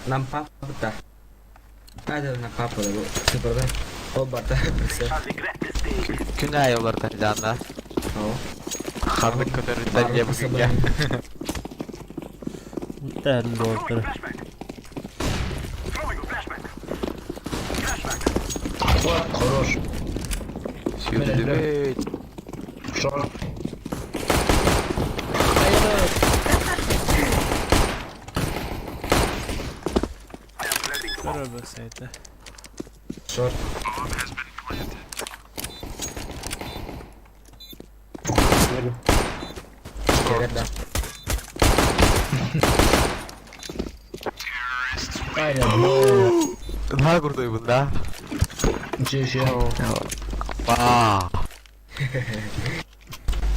Нам папа Айда на папа сыпырда. Ол барта Күн аайы олордор Жанна. Ханнык көтөрүттэн диэ бүгүҥҥэ. Муттаарын буолтара. Вот, хорош. Сүүрдүбүт. Шорт. Көрөбө сайта. Шорт. Керек да. Наһаа курдуйбун да. Дьэ, Вау.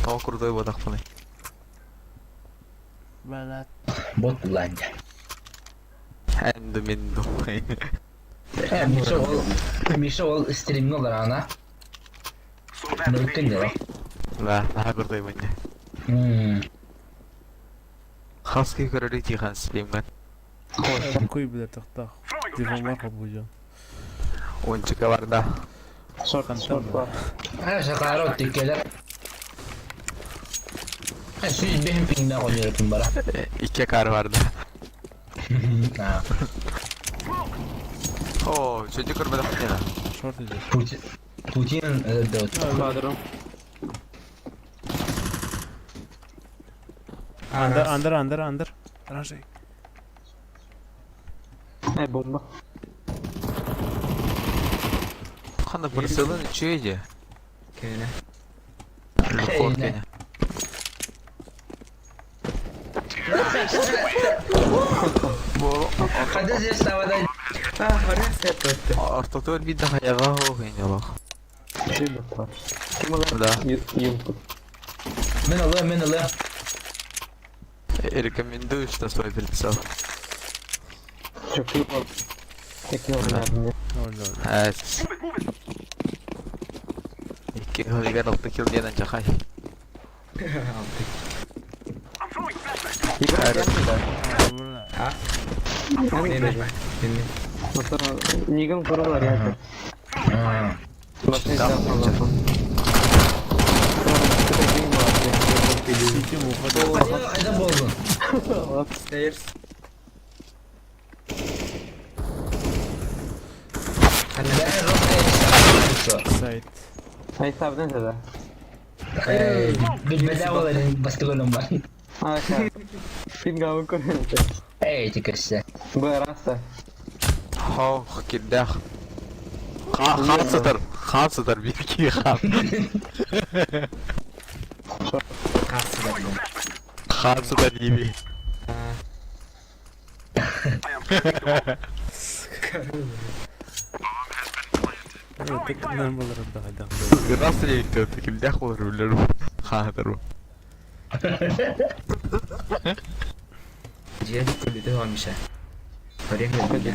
Тоҕо курдуй буотахпыный? Балат. Бот булаанньа. Энду минду. Миша ол Миша ол стримҥэ олораана. Нөрүктэн дьэ. Да, наһаа курдуйбун дьэ. Хас киһи көрөрүй тихан стримҥэ? Куй билэр тохтоох. Телефонмар холбуйдьон. Уончука барда. Хантан буолар? Сакаара оттиккелер. Сүүс бэһин пиҥнээх ойуурутун бара. Икки кар барда. О, чөчө көрбөтөх нена. Шорт идет. Путин Путин өлөрдө. Андер, андер, андер, андер. Ражай. Эй, бомба. Ханна бырсылын үчүгэй дии. Кэне. Лукор кэне. Хада здесь тавада. А, харас это. Ортотугар биир да хайаҕа суох ини олох. Ким ылар? Да. Юмпут. Мен ылыам, мен ылыам. Рекомендую, что свой прицел. Чөкүй бол. Эки оҕунаарны. Ноль ноль. Икки ыһыгар алта килл диэн чахай. А? Не не не. Нигем курулар яты. Ситим уходит. Хайда болдун? Stairs. Сайт. Айсабдан да. Билбэдэ оларын бастыгылым бар. Пингавын көрөндө. Эй, тикерсе. Быраса. Хоо, кирдээх. Хаан сытар, хаан сытар, биир киһи хаан. Хаан сытар диибий. Тыкнан болар да хайдах. Раз диэбиттэр, кимдээх буолар билэр хаан сытар. Дьиэ көрбүтэ Миша. Порехали.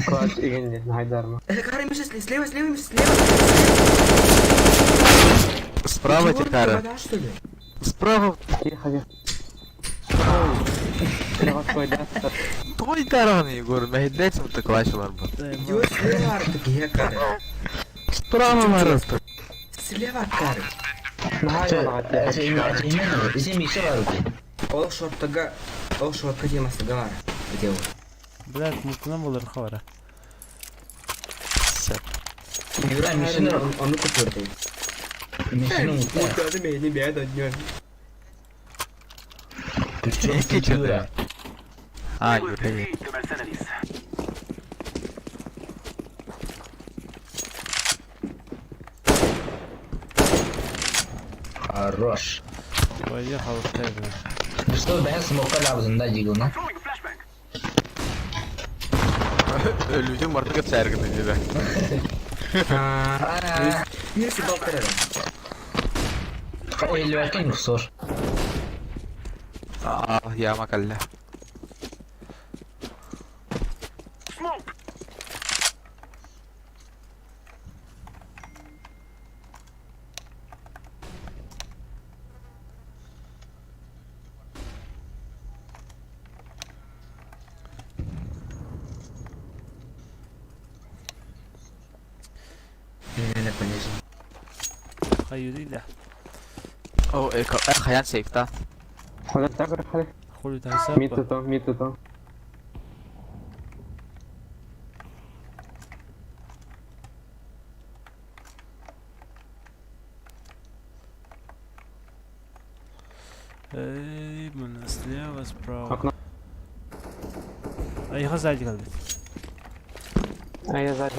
Класс игенде хайдарма. Кара, Миша, слева, слева, Миша, слева. Справа Чего, Тихара. вода, что ли? Справа. Тихо, тихо. Той таран, Егор, мэһэйдээт сымта клашылар бу. Идиот слева артык, я кара. Справа барыста. Слева кары. Изи Миша бар Ол шортага, ол шортка темасы гара. Где он? Блядь, мутынан болар хабара. Юра Мишаны Он купил. Мишаны мутта. Мутады мени бәд однён. Икки чөдө. А, Юра. Хорош. Поехал в тебе. Ну что, бэһэ смокка лаабытында дигилна. Өлүүтүн бартыгар сээргин диде. Мирси балтыры. Эллибэккен юксор. А, яма калля. Именно конечно. Хайыырый да. Оо, хайаан сейфта. Холостяк хали. Хули там саппа. Мид тут, мид тут. Эй, мына слева, справа. Окно. Айха сзади калбит. А я сзади.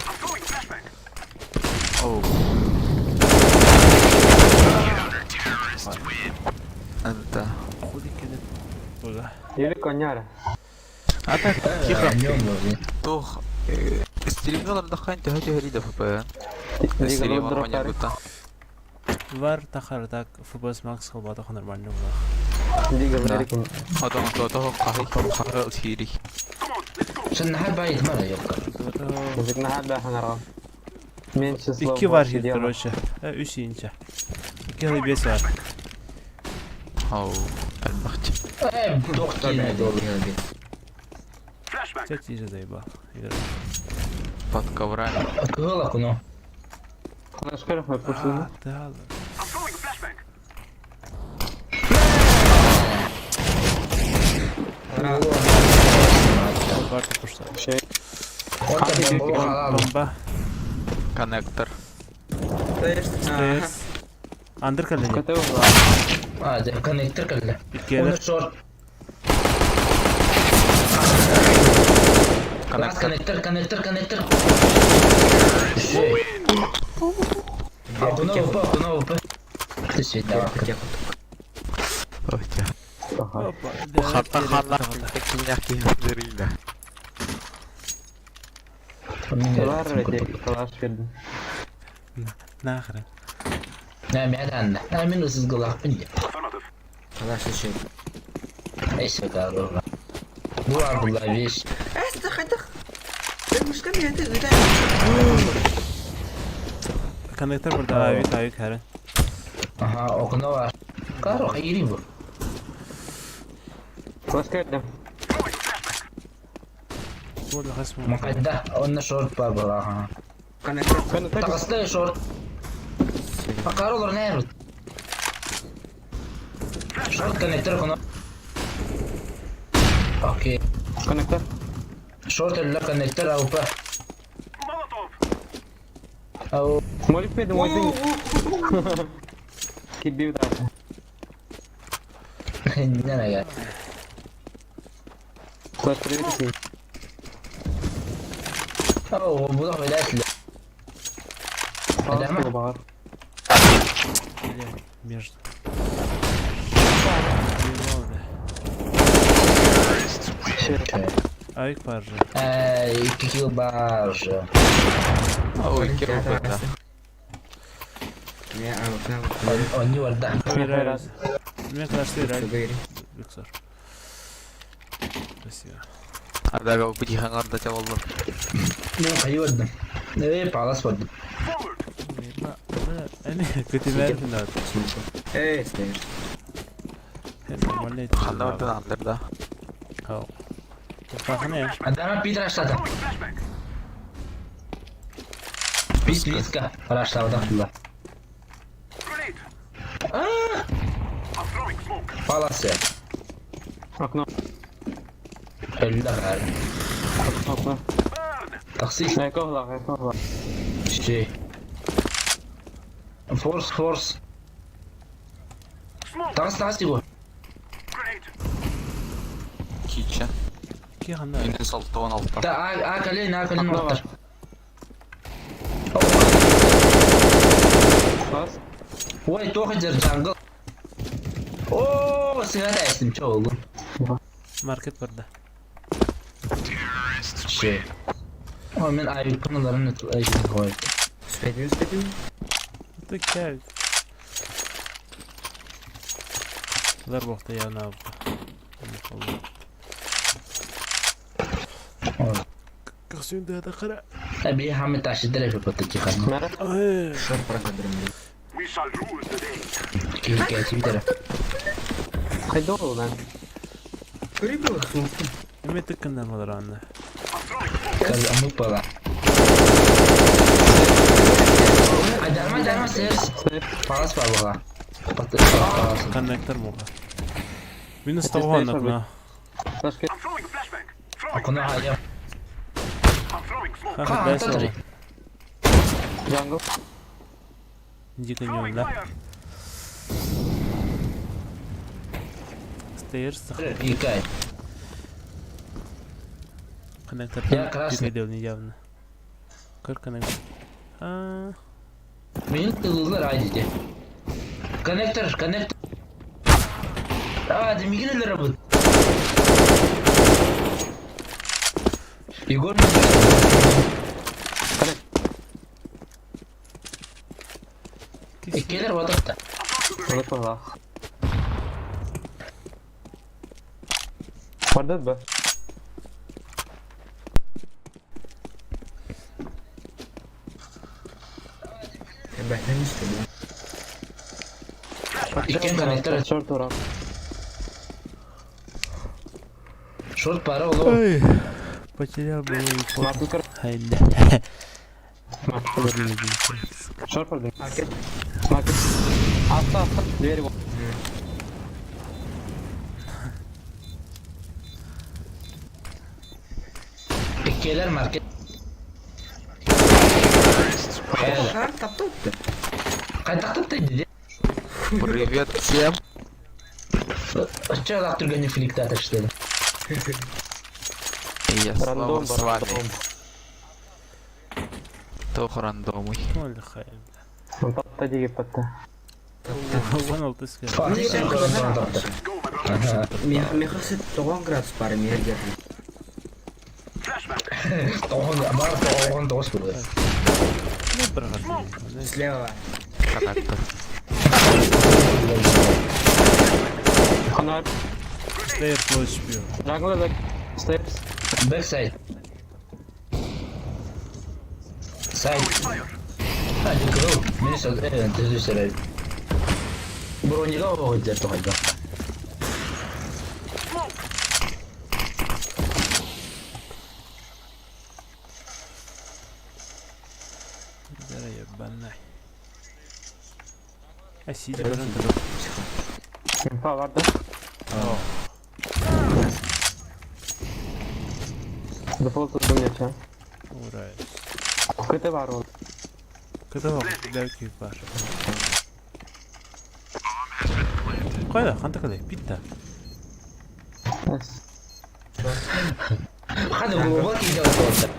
Оу. Это. Хули кэлэн. Була. Или коняра. А так, тихо. Нем был. Тух. Стримналар дахан төһө төһө да ФП. Стрим онньобута. Вар тахар так FPS Max холбатах нормально было. Лига Америки. Хотон то хахи хахи тири. Шын байт мара ёлка. Мужик на да ханара. Меньше слов. Икки бар больше хит, дела. короче. Үс инча. Икки хлебес бар. Оу, элбахчы. Э, доктор. Кстати, же заебал. Игра. Под коврами. Кыла куно. Наш херов мы пушили. А, да. Барта пошла. Онта бомба халал. Бомба. Коннектор. Стейрс. Андер калли. КТ узла. А, да, коннектор калла. Иккиэлэр. Уна шорт. Раз Коннектор. коннектор, коннектор, коннектор. А, куно ВП, куно ВП. Ты света. Ой, тя. Ага. Опа. Хатта ханна кимняки дырыйда. Калар реди, калаш видно. Нахрен. На, мядан. На, минус из голах пинди. Калаш еще. Эй, сюда, рова. Буа была вещь. Эстах, المشكلة هي Коннектор burada авик авик хэрэн. Ага, окно. Каро, хайри бу. Калаш видно. Вот хасму. Макайда, он на шорт бар была, ага. Коннектор. Коннектор. Тагыстай шорт. Макаролар не Шорт коннектор куно. Окей. Коннектор. Шорт или коннектор АУП. Ау. Молик педу, мой день. Кибил дальше. Не знаю. Калаш привет. Ау, буду видать. Калаш Адама? бар. Блядь, между. Ебал, бля. Авик бар же. Эй, кикил барж. Ой, кирилл да. Не, а вот Он не варда. Играю. Мне кажется, играли. Люксор. Спасибо. Ардага упутихаңар да чабаллар. Ну, хайварда. Эй, палас варда. Эми көтүмөр надо. Эй, стоишь. Нормально. Ханна вардан андер да. Хау. Пахне. Адама Питер штата. Пит близко. Рашла вдохнула. Паласы. Окно. Элла. Окно. Такси. Айковла, айковла. Ши. Форс, форс. Тагыс, тагыс его. Кича. Ки ханна. Минус 6 16. Да, а, а, колен, а, колен, Окно оттар. Класс. Ой, тоха жер джангл. О, сыграй с ним, чё, угу. Маркет барда. Ши. О, мен айып пыналарын өтіп қойды. Успеть, успеть. Ты кел. Лар бохта я на. Касюн да кара. Аби хамы таши дерев патыки хан. Мера. Ой. Шор программы. Кике тибидер. Хайдол, да. Прибыл сумку. Эми тыккындан болар анна. Каз амы пала. Дарма stairs. Палас бар була. Палас. Коннектор була. Минус того окна. Окно хайа. Ха, дай слово. Jungle. Дико не да. Stairs. Икай. Коннектор. Я красный. Пикадил недавно. Кыр коннектор. А, Минут ылылар айдите. Коннектор, коннектор. А, да мигрелер работает. Егор Иккилэр бодохта. Олох. Бардат ба? Бәһнен истеди. Иккен коннектор. Шорт ура. Шорт пара олоо. Ой, потерял было Мартин Ай, да. Шорт барды. Маркет. Маркет. Аста, аста. Двери вот. Иккилэр маркет. Шар таптı. Кайтактып да Привет всем. Оччо алак түргөнү фликтатор иштеди. И я снова Рандом с бар. вами. Тох рандомый. Ой, хай. Патта диги патта. Вон алтыска. Мехасы 90 градус бар мергер. Тоғын бар тоғын тоғыз болды. Ну, брат. Слева. Коннектор. Ханар. Stairs low HP. Jungle back. Stairs. Backside. Side. Hadi kırıl. Minus evet düzü sürer. Бронига оҕойдер тоҕойдо. Да ебаный. А сиди, пожалуйста. Инфа барды. Дефолт думняча. Ура. Кыты бар ол. Когда для бар. Кайда, ханта калай, питта. Ханы глубокий делать болды.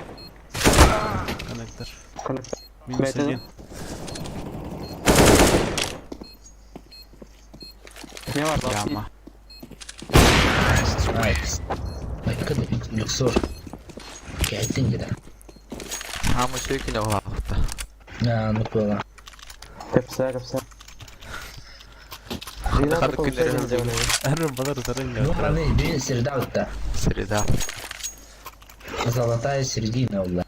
Коннектор. Коннектор. Минус Бәйтені. один. Не бар бар. Яма. Найс. Майкы люксор. Кәйтін деді. Хамы шейкін оғлақты. А, ну поняла. Кепсе, кепсе. Хады күндері. Әр балар тарын Ну, маны düğün среда утта. Среда. Золотая середина ула.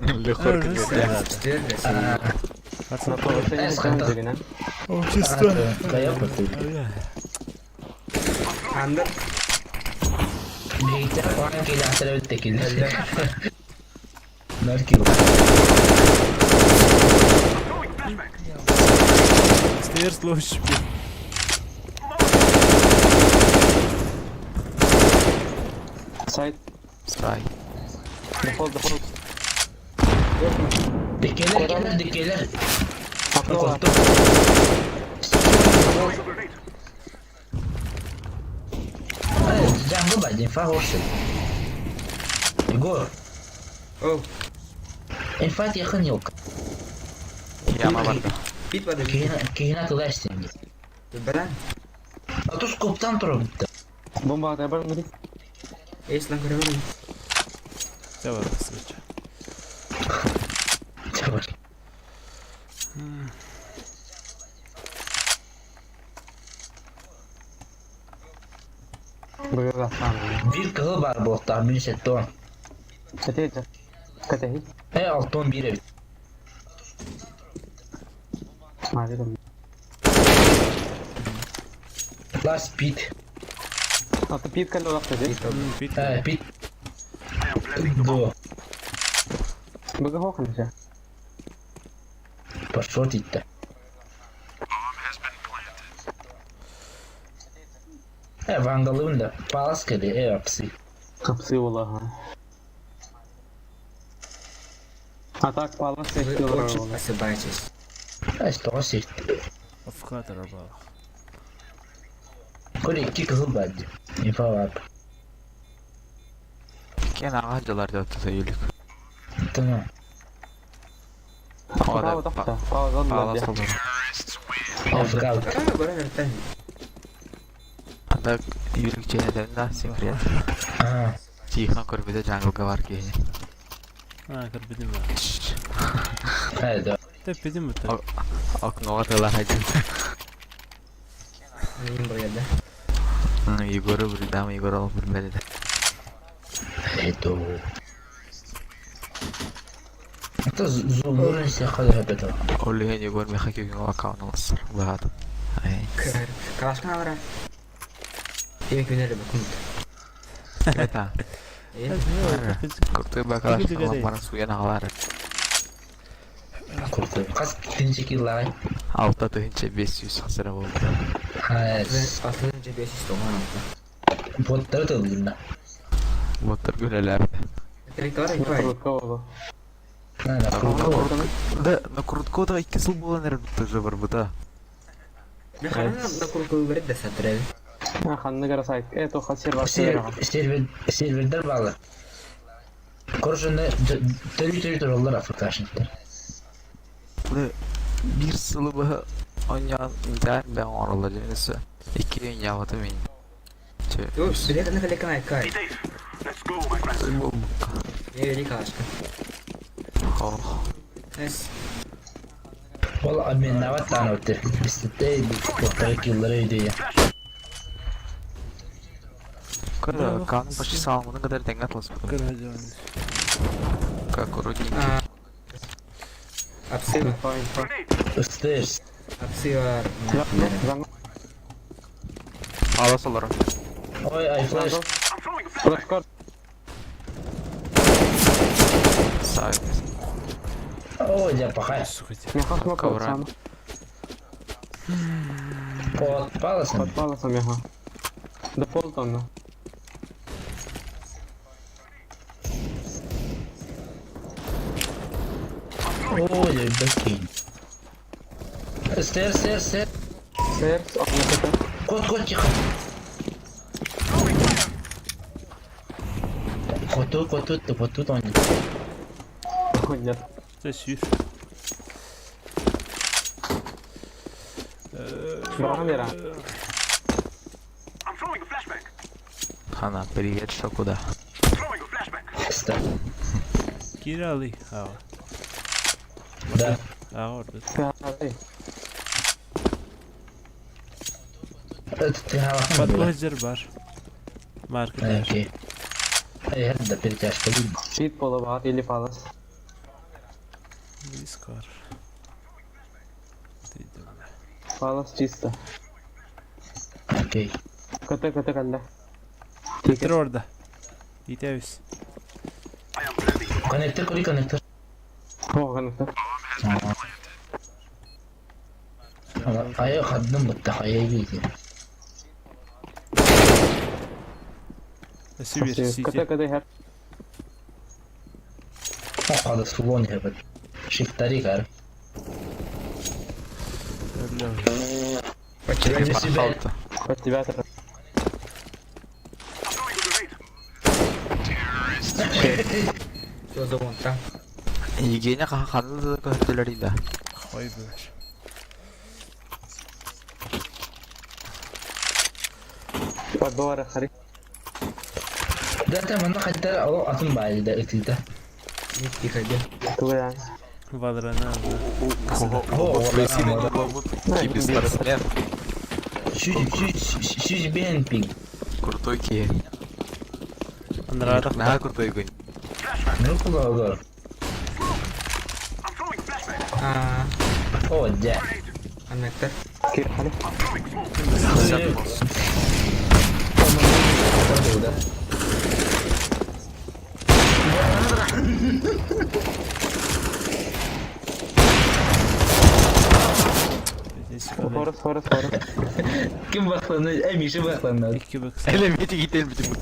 Лехор күндері. Четверг. Пацан, Общество. Андыр. Бейте қуан келе атырап өтті келді. Нөл кило. Stairs low HP. Сайт. Сай. Дефолт, дефолт. Дикелер, келер, дикелер. Окно бар. Korktum. Jungle ба, инфа hoşsun. Егор, О, инфа yakın yok. Яма барды. бит бады. Keyine kılarsın. Бәлән. Atış koptan tura bitti. Бомба бар мири. Эйслан көрәмен. Давай, встреча. Tamam. Бөгө асан. Bir kılı var bu tahmin etti o. Кете. Кете. E altın bir ev. Мали. Last pit. Аты пип кэлэ вакыт ди. Пит. He pit. Do. Бөгө хохын ша. Пошел тиийдэ. Э, вангалыбын да, палас кэлиэ, э, апсы. Хапсы буолаха. А так палас Вы сехти очень олорор. ошибаетесь. Э, тоҕо сир. Афкатор баар. Көр икки кыһыл баар дии. Инфа баар. Кен аҕа дьылар деп тута Tamam. Право тахта. Право Палас донна. олорор. Афгал. А, баран эртэн. Анда юлик чэйэлэрин секрет. Аа. Тихон көрбүтэ джанглга бар киһини. А, көрбүтүм баар. Хайда. Тэппитим бутта. Окноҕа тыла хайдын. Мин бырыйда. Егору билдам, Егор ол билбэт этэ. Это. Это зумурun сахада хэпэт. Ол иһин Егор миэхэ күҥҥэ аккаунт ылсар. Быһаатым. Ай. Калашкан алара. Эми күнәре букунт. Это. Куртуй бакалашкан ламбарын суйан аҕалар. Куртуй. Хас тинчи киллай. 6500 хасыра буолбута. Хас. Алтынчы 596. Боттары тыллына. Боттар гүлэлэр. Terriтория инфа. Крутка буолу. На, на круто. Да, на круткода икки сыл буолан эрэр тоже барбыта. Ханна на курку берет да сатрел. Ханны гара сайт. Э, то хас сервер. Сервер сервердер баалы. Короче, төрүү төрүү тураллар африкашниктер. Биир сылы быһа онньоон интээр бэҕ оҥороллор диэн Икки иньяабата мин. Yo, билет на калекана кай. Я вели калашка. Ох. Эс. Ол обменнават таан өттө. Бистетте боттары киллары өйдөйө. Когда канун почти салманы кадar тэҥҥэ атласпытым. Көрөдөн. Как уродненький. Апсыва. Ыстыр. Апсыва. Алас олорор. Ой, ай флеш. Флешкар. Сай. Ой, дя пахай. Сука, тебе. Меха смок Ковра. сам. Под паласом. Под паласом меха. Да полтонна. Ой, бакин. Стер, стер, стер. Серс, окно Кот, кот, тихо. Коту, коту, коту, тон. Нет. Це сүүр. Брамера. Хана, привет, что куда? Стер. Кирали. Аа. Да. Аа, ордут. Это ты халахан. Подвозер бар. Марка. Окей. Эй, это перетяжка. Щит половат или палас. Дискар. Ты думай. Палас чисто. Окей. КТ, КТ, калла. Тетер орда. Итебис. Коннектор, кури коннектор. О, коннектор. Айы хаддым бутта, айы бейти. Сибир, КТ, сити. КТ, хер. Оқады сулон хебет. Шифтари кар. Почему? Пахалта. Под тебя то. Что за вон там? Евгения ханны да көрдүлөр да. Ой, бер. Под бара хари. Да, там она хотя алло атын баайы да ытыйда. Не приходи. Туда. Вадрана. О, Киберспортсмен. Чуть бен пик. Крутой ки. Анрада. Наха крутой гонь. Ну куда угор? А, О, дя. коннектор. Кир хари. Да. Форес, форес, форес. Ким бахтанды? Эй, Миша бахтанды. Икки бэкс. Элемети кителбитим бут.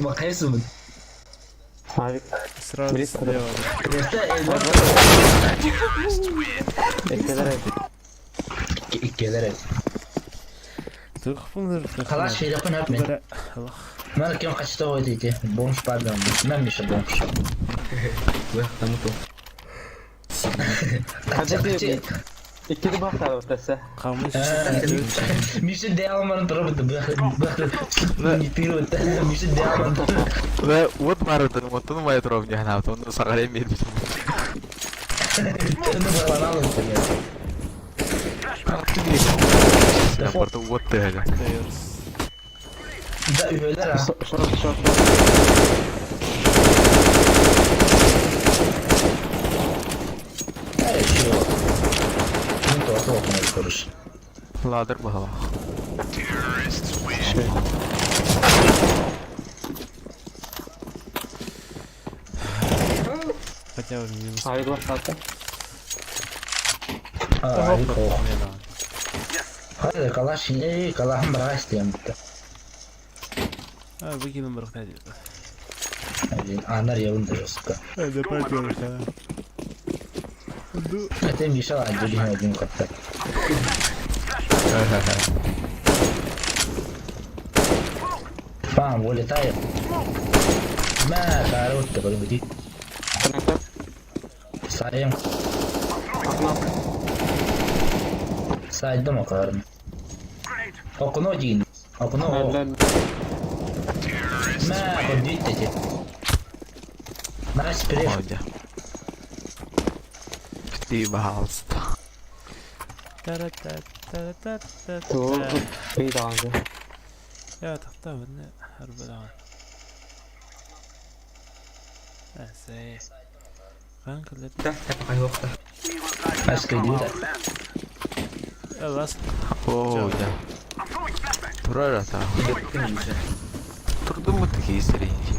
Бакайсың. Авик. Сразу Близко, да. слева. Просто Эккелер. Иккелер. Тыхпыныр. Калаш фейдапын өпмен. Аллах. Мен кем качта ой дейти. Бомж пардон. Мен Миша бомж. Быахтаммыт ол. Хадди Иккини бахтаабыт өссө. Камыш. Миша дей алмарын тұрып быхты. Миша дей алмарын Ve вот барытын, оттун май турам диян авто, оны сагарем бербитим. Оны бағлан алып. Барты вот тыгага. Дайырс. Да үйелер а. Шорт, шорт. Хорошо. Ну то то көрүш. Ладыр бахала. Хотя бы минус. Авик бахтааты. А, ох. Hadi калаш, эй, калахым бара истейм бітті. А, выкинул бір қтай Анар явын да жестко. Да пойдешь, да. Это Миша один один как-то. Бам, вылетает. Ма, корот, такой будет. Коннектор. Сайым, Окно. сайдым оқарым. Окно дейін. Окно, Лэ, Мә, ходить дети. Nice привет. Оня. Ты бахалста. Тугу ыйдаҕанга. Я тахта бинне арбадаҕан. Әсэй. Хан кылып. Та, тапа Nice кредит. Алас. О, я. Турара та. Турдум такие сиреньки.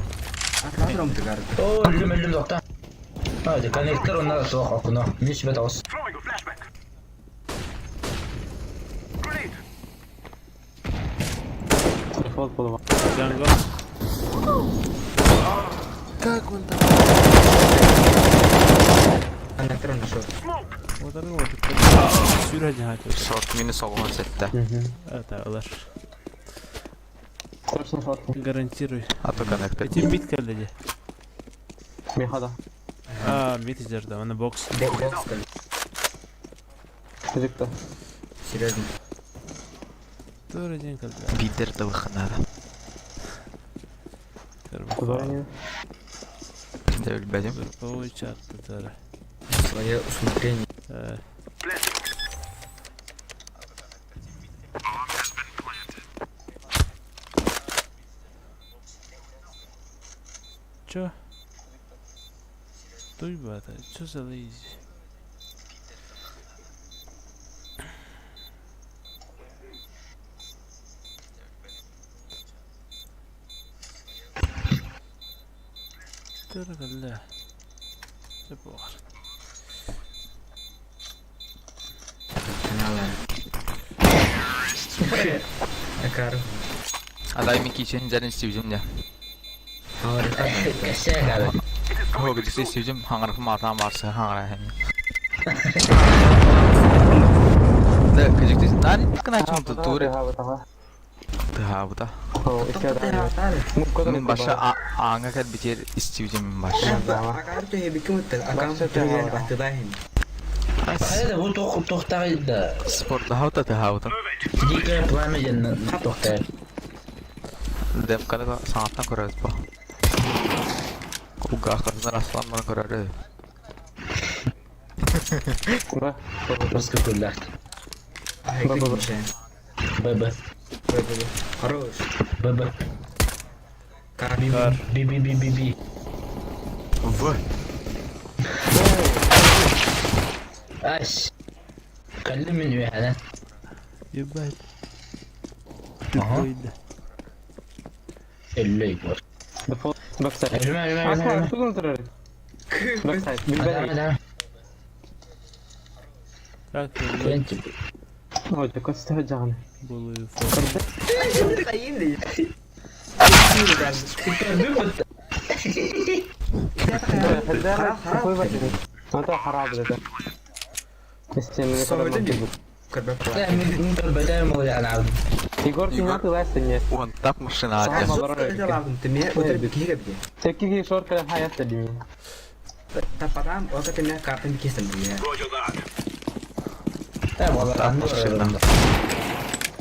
О, өлүм өлүм тоқта. Hadi коннектор онна соқ окно. Миш бет ауыз. Дефолт буолума. Джанго. Как он там? Коннектор нашел. Вот он вот. Сюрә җаһат. Шорт минус алган сетте. Это алар. Точно шорт. Гарантируй. А то коннектор. Эти бит кэлледи. Мехада. А, бит жерде, аны бокс. Бокс Физикта. Серьезно. Туры день кэлледи. Питер тылханада. Куда они? Да билбедим. Групповой чат татары. Свое усмотрение. Чё? Туйбата, чё за лейзи? Тургалла. Чё бар? Канала. Акар. Адай ми кичен жарын истебижим да. Кәсә кәбе. О, бирсе истебижим хаңырып матан барсы хаңыра хем. Да, кажыкты. Нани кына чонту туре. Тыха бута. Мен баша аңа кәд битер истебижим мен баша. Акар то хебики мутта. Акар түрген атылахин. Hadi bu тоқ тоқтағайды. Спорт хаута тыха бута. Дикое пламя ден тоқтай. Дем калага сааттан көрөбүз ба. Уга кыздар аслан маны көрөрү. Русский күлләк. Б Б Хорош. Б Б Кар. Би Би Би Би Би. В. Аш. Кәллем мин уяна. Ебать. Ага. Тупой да. Эллей бар. Backside. Ölüme ölüme ölüme. Аква, ölüme. тугун турар. Backside. Adam Билбэт. adam. Так, Френч. Ой, косты жаган. булую фото. Это харап это. Мен көрбөтөм ол жагын Егор кинаты лайсыне. Уон тап машина Сама ата. барар. Текиги шорка хаяста дими.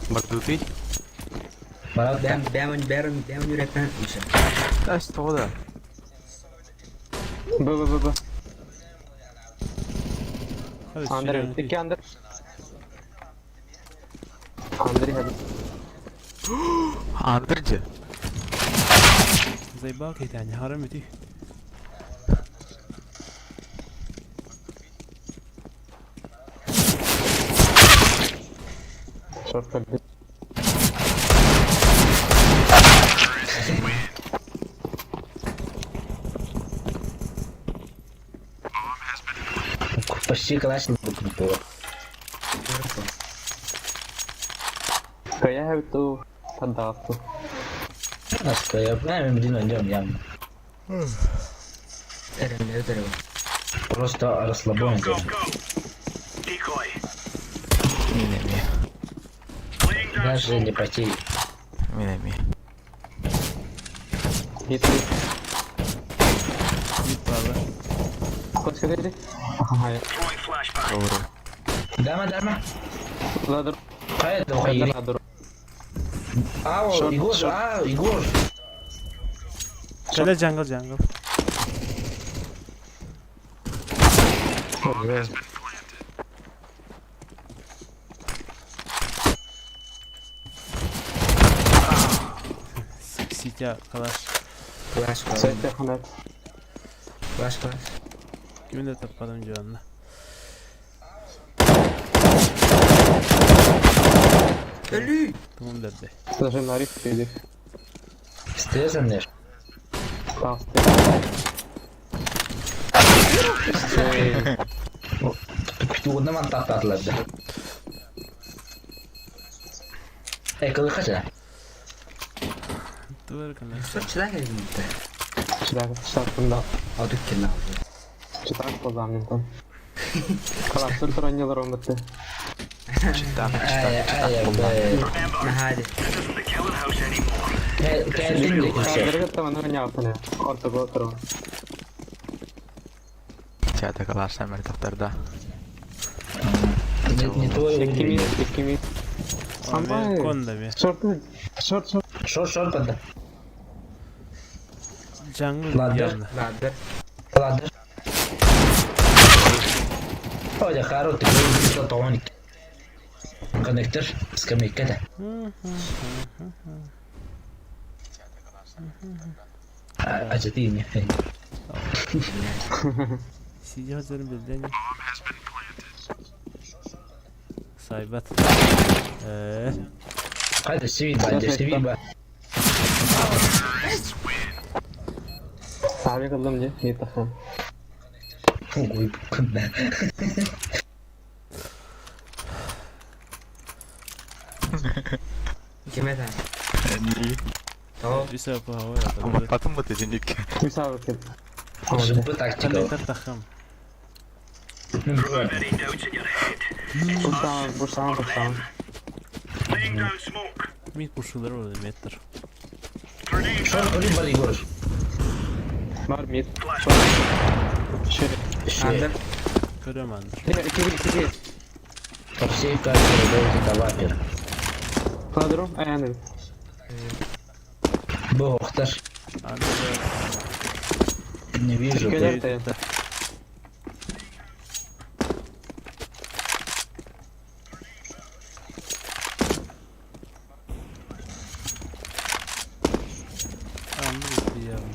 Бардутый. Барат Да, что да? Б б б б. Андрей, тики Андрей. Андрей хadi. Андыржы. Заебал кейтани, харам ити. Шорка. Почти класс было. Я ту поддасту. Насколько я знаю, блин, идем я. Просто расслабон. Минеми. Даже не потей. Минеми. И ты. Ебало. Хочешь говорить? Ага. Doğru. Дама, дама. Ладер. Қайда оқиды? Ладер. Ау, Егор, ау, Егор. Каля джангл, джангл. Ситя, калаш. Сәйте ханат. Кимде таппадым жуанна. Тумун берди. Даже на риф иди. Стесен не. Пасты. Күтугунда ман таттатыларды. Эй, кылы қаша? Тур кана. Читак, читак, да. Читак позамнен там. Калаш, тур не ромбаты. Читак, Ай, читак, ай, читак. б. Кәлдин де күрсе. Дөргөт там аны няпны. Орто готро. Чата калаш әмір тақтарда. Не твой Икими, уровень. икими. Самбай. Кондами. Шорт, шорт, шорт. Шор, шор панда. Джангл Ладно. явно. Ладно. Ой, харо, ты говоришь, тоник. Коннектор, скамейка да. Ажатини. Сидя hazırım bildiğin. Сайбат. Э, Қайда севин ба, севин ба. Саби кылдым же, не тахам. Ой, күн. үсә пахава. Аматтатын ба дедин ик. Мисал кет. Жымпы тактика. Коннектор тахам. Бурсан, бурсан, бурсан. Мид пушулар болды метр. Шор, үрі бар, Егор. Бар мид. Шире. Ше. Көрөм андыр. Икими, икими. По всей карте работает авапер. Кладру, аяны. Бохтар. Андыр. Не вижу. Келер таян. Андыр явно.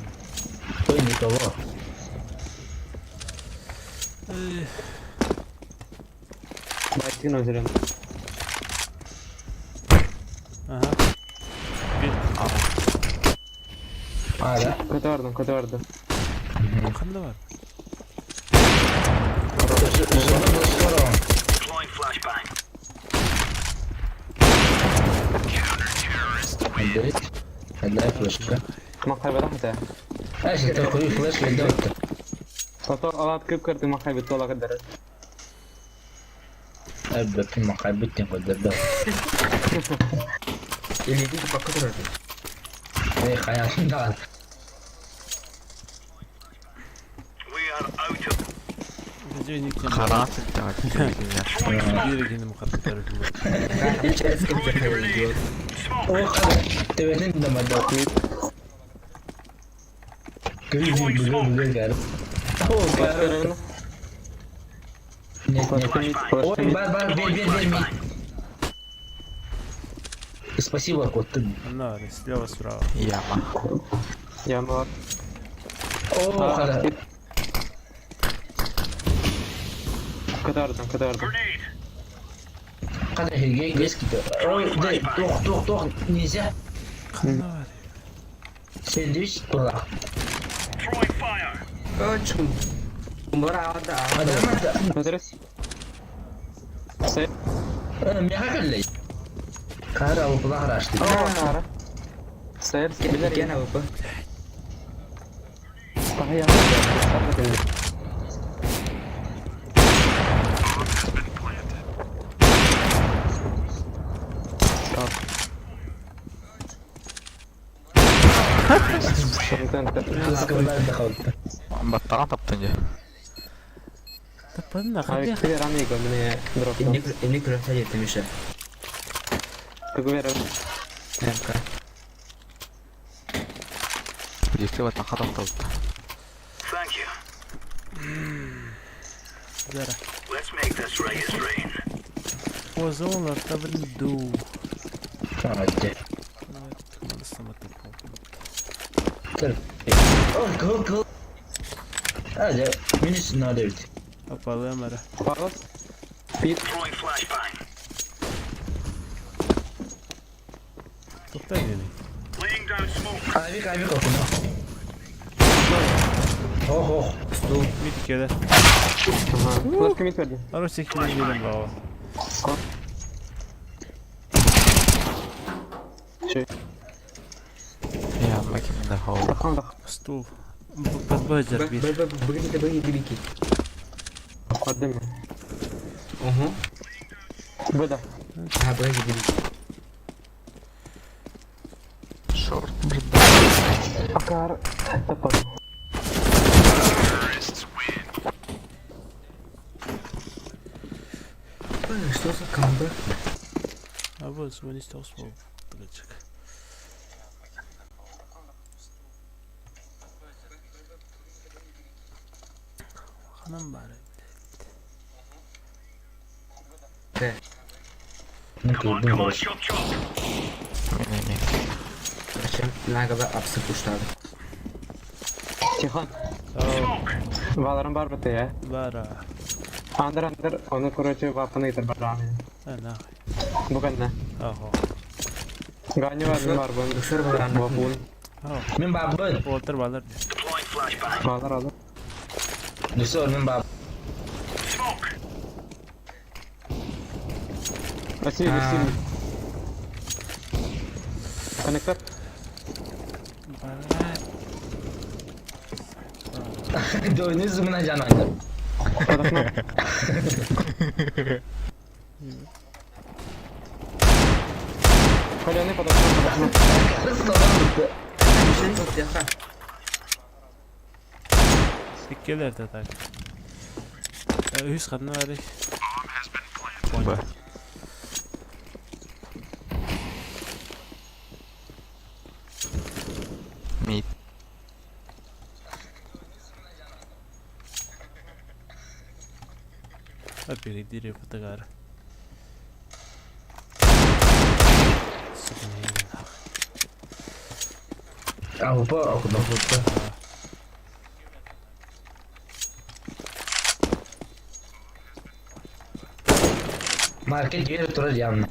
Ой, никого. Байтин өзүрен. Ага. А, да? Көтө бардым, көтө бардым. Ханна баар? Хаддай флешка. Махайбатах этэ. Эш, это хуй флешка идет. Сото алат кып көрдүм махайбыт туола кыдары. Эббеппин махайбыт диэн көрдөрдө. Илиитин туппакка турар дии. Эй, хайаатын даҕаны. Хараан сылдьаҕа Биир киһини хаттар. Через кем идиот. О, хара, төбөтүн да мадда. Күл бүгө бүгө кэр. О, кэр. Нет, нет. Ой, бар, бар, бер, бер, бер, ми. Спасибо, кот. ты. На, слева, справа. Яма. Яма бар. О, хара. Көтө бардым, көтө бардым. Хара, херге кес ките. Ой, да, тох, тох, тох, нельзя. Ханна баар? Сэндвич тура. Очень. Бара да. Адамата. Көтөрөс. Се. Меха кэллэй. Хара, упла харашты. О, Сэр, билер. Кен АВП. Тахая. Кыскырдар да қалды. Баттаҕан таптын дьэ. Таппадын ханна? Инник күрәсә җитте Миша. МК. Дьикти баттаха тапталта. Зара. Озон артабын ду. Ханатте. Надо Төр. О, кыл кыл. Hadi, минус надо ведь. Апалемера. Тоқтай мені. Авик, авик окуна. Ох, ох. Стул. Мид келе. Арус екінің берем баға. Яма кимде хоу. Стул. Подбайзер Б, бир. Б, Б, Б, Б, Б, Б, Угу. А, Б, Б, Б. Шорт. Б, Что за камбэк? А вот звонить стал. Тыгачык. Ханам бары. Т. Ну, кылдым болш. Мин Зачем нагло апсы пуштады? Тихон, баларым бар бите, я. Бара. Андыр андыр, оны короче вапаны итер барамын. Ана. Бүгін Ахо. Гани бар, мен бар бұн. Душар бар анда. Вапун. Мен бабын. Олтыр балар. Балар алып. Дусор, мен баб. Василий, Василий. Коннектор. Бара. Дойны зымына жананды. Подохну. Коляны подохну, подохну. Кырыс бітті. Миша тут яха. Иккелер да так. Үс ханна бары. Б. Мид. Опередили фотогар. Авупа, окуна. Маркет жері тұрар явно.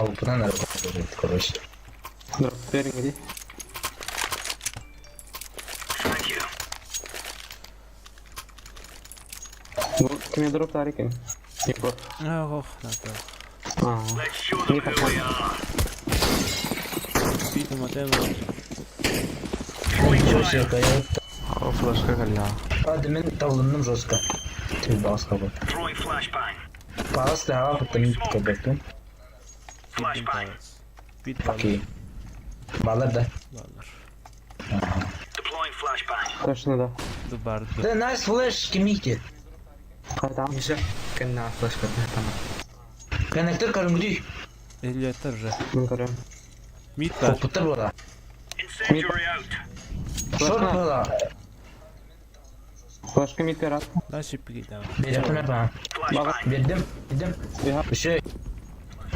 Опытынан эрэ короче. Дроп бериҥ дии. Бу кими дроп тарикин? Егор. Ох, надо. Аа. Не таххан. Бит матем. Ничего себе, кайф. О, флешка кэллэ. Hadi мен тавланным жестко. Ты бас кабы. Пас да, потом кабы. Бит бар. Окей. Балар да. Балар. Точно да. Ду бар. Да, nice flash, кимните. Хайда. Миша, кэннэ флешка там. Коннектор көрүнгүдүй. Эллиоттар уже. Мин көрөм. Мид бар. Опыттар була. Шорт була. Флешка мид пират. Дальше пигит давай. Берем ба. Бага. Бердим. Бердим. Биха. Еще.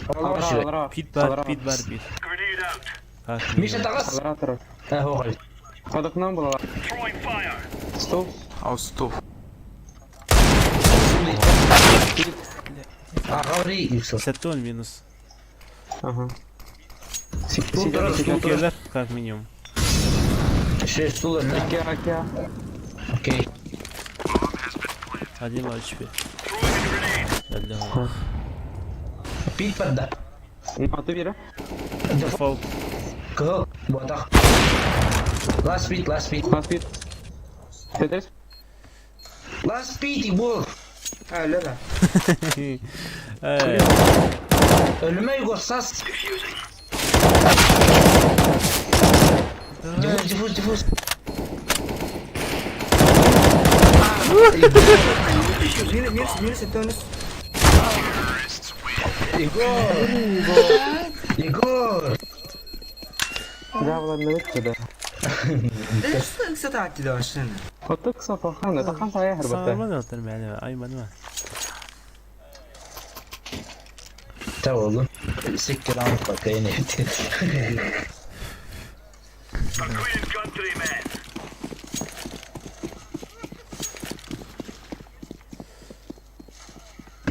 Алара, Алара. алара. Пит бар, пит бар, пит. Как Миша минимум. тагас. Алара турар. Э, хоғай. Ходокнан була. Стол. Аустуф. Ағаври юксел. 51 минус. Ага. Стул турар, стул турар. Киллер, как минимум. Еще стул. Аке, аке. Окей. Один HP. Алло. Пит падда. Аты бире. Дефолт. Кыл. Ботақ. Last beat, last beat. Last beat. Тетрис. Last beat, Егор. А, Лера. Эй, Ölüme Егор, сас. Диффуз, диффуз, диффуз. Минус, минус, это у нас. Егор! Егор! Да, ладно, да. Да что, кстати, да, вообще. Отык сапахан, тахан сая хербатта. нормально отыр мени, айманма. Tamam oğlum. Siktir an bak yine.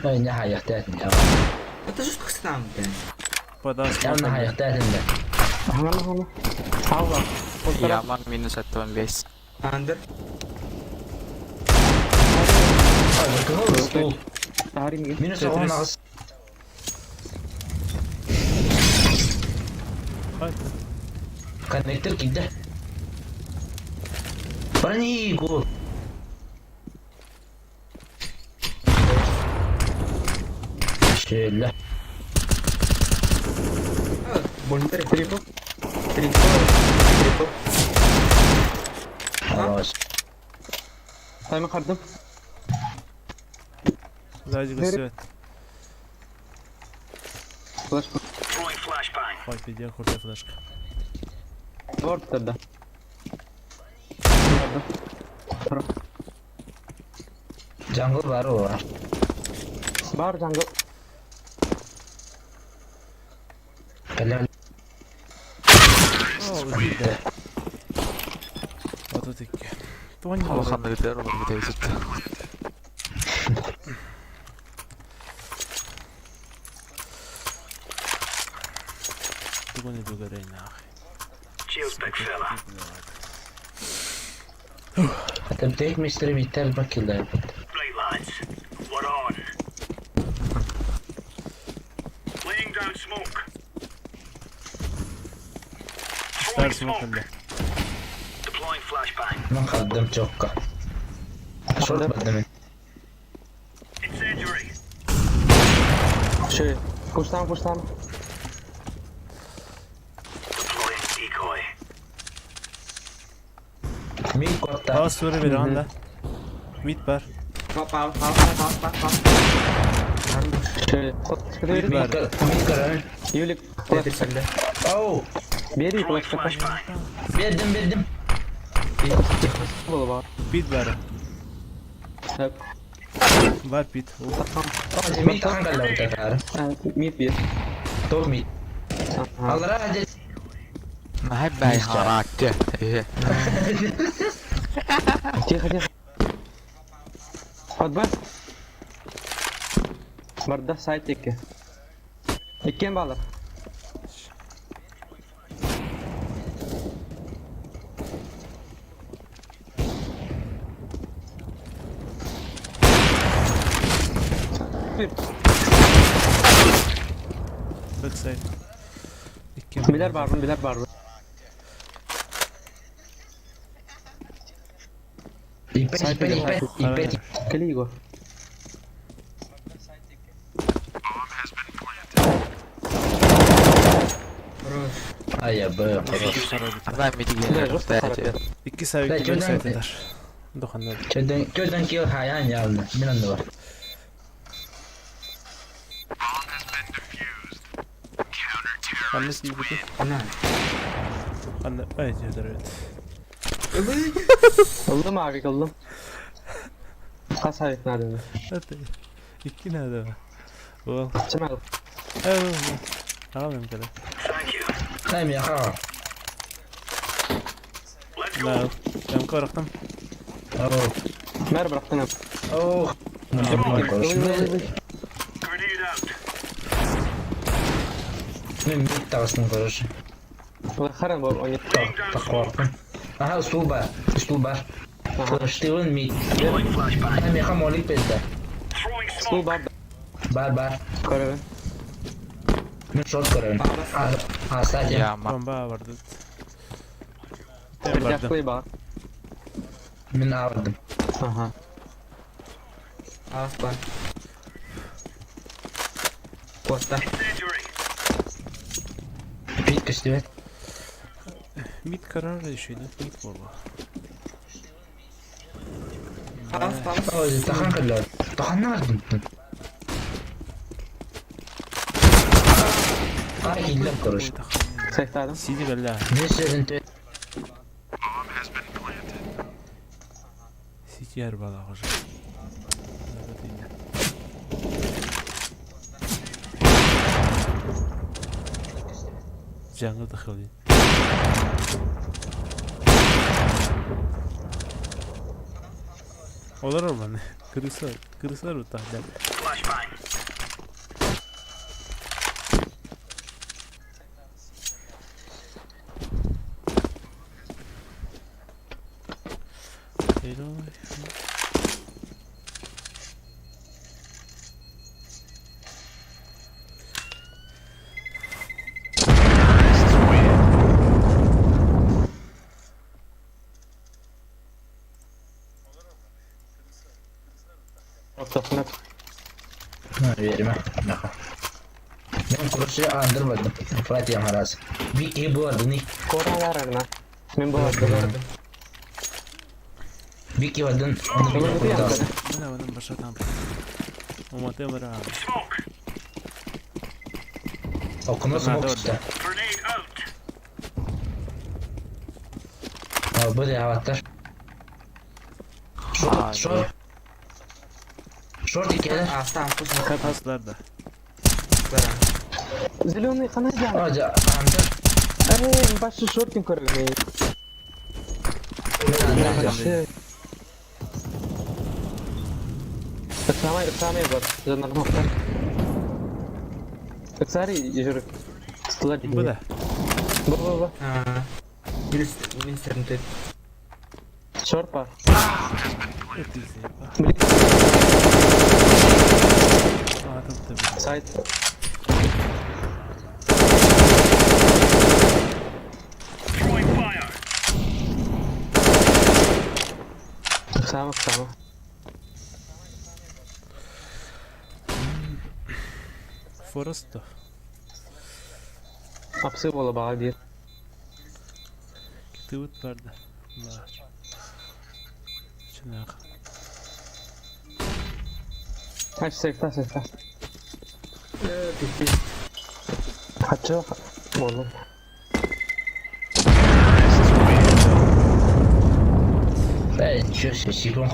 Ay ne hayat ya. Это жестко с нами, блин. Подас. Ya ne hayat ya. Хана хана. Хава. Яман минус 75. Андер. Стул. Тарим. Minus 10 Коннектор кидде. Брони гол. Şöyle. Больно три. Трипл. Трипл. Трипл. Хорош. Тайм хардым. Сзади гостевет. Флешка. Ой, пиздец, крутая флешка. Борт тогда. Jungle var o var. Бар jungle. Helal. О, Вот тут икки. Тони. Улахан үлэлэр олорбут эбит. Тугуны бүгөрэй нахуй. Hatta tek müşteri biter bak yılda. Star smoke эле. Ben kaldım çok ka. Short badım. Ши. Пуштам, пуштам. Mi kotta. Палас тура бер анда. Мид бар. Пал, пал, пал, пал, пал, пал. Ши. Мид Mi бар. kar. Mi karar. Юлик. Тетрис, бля. Oh. Бери флешка. Бердим бердим. Было бар. Пит бар. Хеп. Бар пит. Mi tahan kaldı bu sefer. Мид бир. Top mi. Allah hadi. Наһай хараактер. Э. Тихо, тихо. Хот бар. Барда сайт икки. Иккен балар. Бир. Backside. Икки Билэр баарбын, билэр баарбын. Иппэт, иппэт, иппэт, иппэт. Кэлий Егор. Хорош. Ай, я бы, хорош. Она Бля, жестко характер. Икки савик Бля, чөдөн- backside Доханна. Чөдөн, чөдөн кио хаян ялны. Мин онны бар. Ханна сиибити. Она. Ханна ай дьэ Ыллым авик ыллым. Хас авик надо. Икки надо. Ол. Чемал. Аҕам кэлэ. Дай мне ха. Да. Там корохтом. Оу. Мэр бырахтым. Оу. Мен мид тағысын короче. Харан бол они. Тақуақпын. Аха, стул бар. Стул бар. Флештивын мид. Дай мне ха молик пезді. Стул бар. Бар, бар. Көрөбүн. Мен шорт көрөбүн. А, а, кстати. Я ма. Бомба барды. Тем барды. Жакты бар. Мен алдым. Ага. Аспа. Коста. Пит көстүбөт. Мид карар еще да? Мид болла. Аспа. Ой, тахан кылар. Таханна бардым. Ай, киллем короче. Сайттадым. Сиди белла. Не сөзін төт. Сити арбала уже. Jungle دخل Олар орманы. Крыса, крыса рута. Ортасына. Верime. Мен короче андырбадым. Фратия харас. Би барды ни. Коралар арна. Мен барды. Бики бардын. Оны бир курдас. Мына мына баша там. Умате мара. Окно смок çıktı. Бу да аваттар. Шорт, шорт. Шорт икелер. Аста, пусть Капаслар да. Зеленый хана жан. Ажа, андыр. Эй, башы шортин көргөн. Мен андыр. Самай, самай бар. Жанармақтар. Сари жүр. Стула Бу да. Бу бу бу. Министр төт. Шорт бар. Блин. А, там ты. Сайт. Сама, сама. Форест. Апсы бола бага бир. Китыбыт барды. Бар. Чынак. Ач секта секта. Хачы болу. Эй, чё, секунд.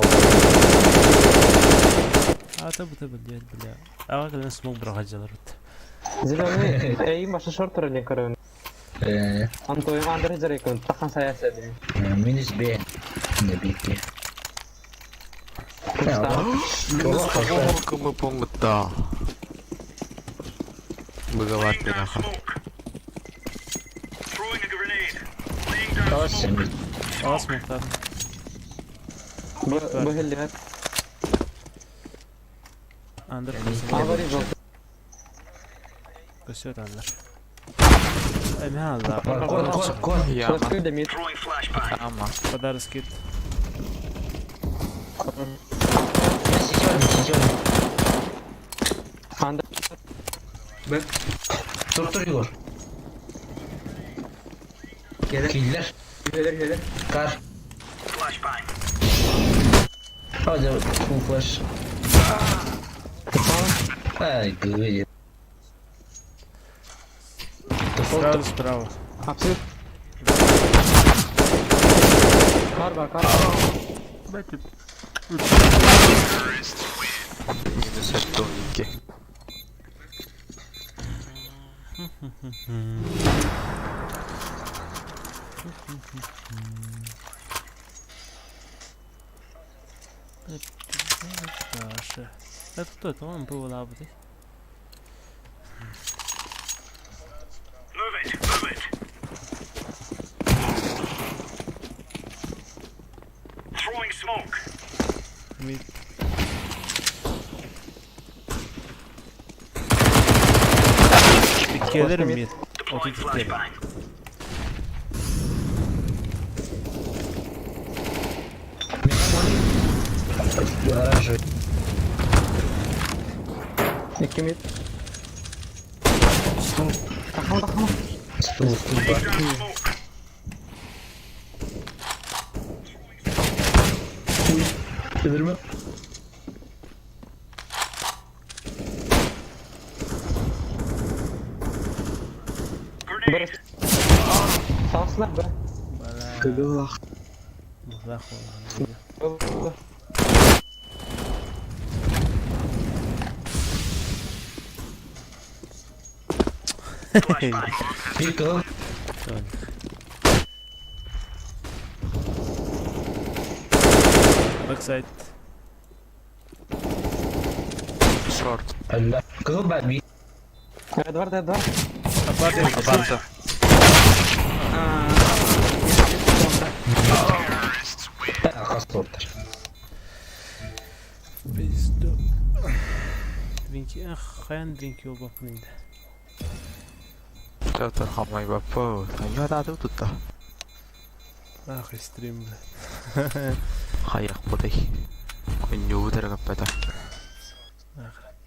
А, табы табы блядь, бля. Ага, когда смог брать жаларут. Зеленый, эй, башы шорт туры көрөбүн. Э, Антойм Андрей Зарекон, тахан саясы дим. минус Б. Не бики. Минус по мы помыта. Быговат пинаха. Тасым. А, смог там. Бу бу хеллер. Андер Аварий желтый. Көсөт андер. Эмэ алла. Кор, кор, кор. Яма. Флешка да мид. Яма. Подарок скид. Сетёрный, сетёрный. Андер. Б. Тур, тур, Егор. Кэлэр. Киллер. Кэлэр, кэлэр. Кар. Hadi full flash. Ай, говори. Сразу справа. Абсолют. Кар бар, кар бар. Минус тоненький. Даша. Это кто это? Он был лабды. Mid. Иккиэлэр mid. 32 Гаражи. Икки мид. Стул. Тахма, тахма. Стул, стул, бар. Өлірме. Бір. Саусылар бір. Бала. Мухлах ол. Bir кыл. Backside. Шорт. Әллә. Кыл бар би. Эдвард, Эдвард. Апарт. Апарта. Хас топтар. Пизду. Дринки. Ах, хайан дринки ол бапын инде. Чатыр хамай бапа. Я да тут та. Ах, и стрим, бля. Хаяк будай. Күннүү таргаппата. Ах.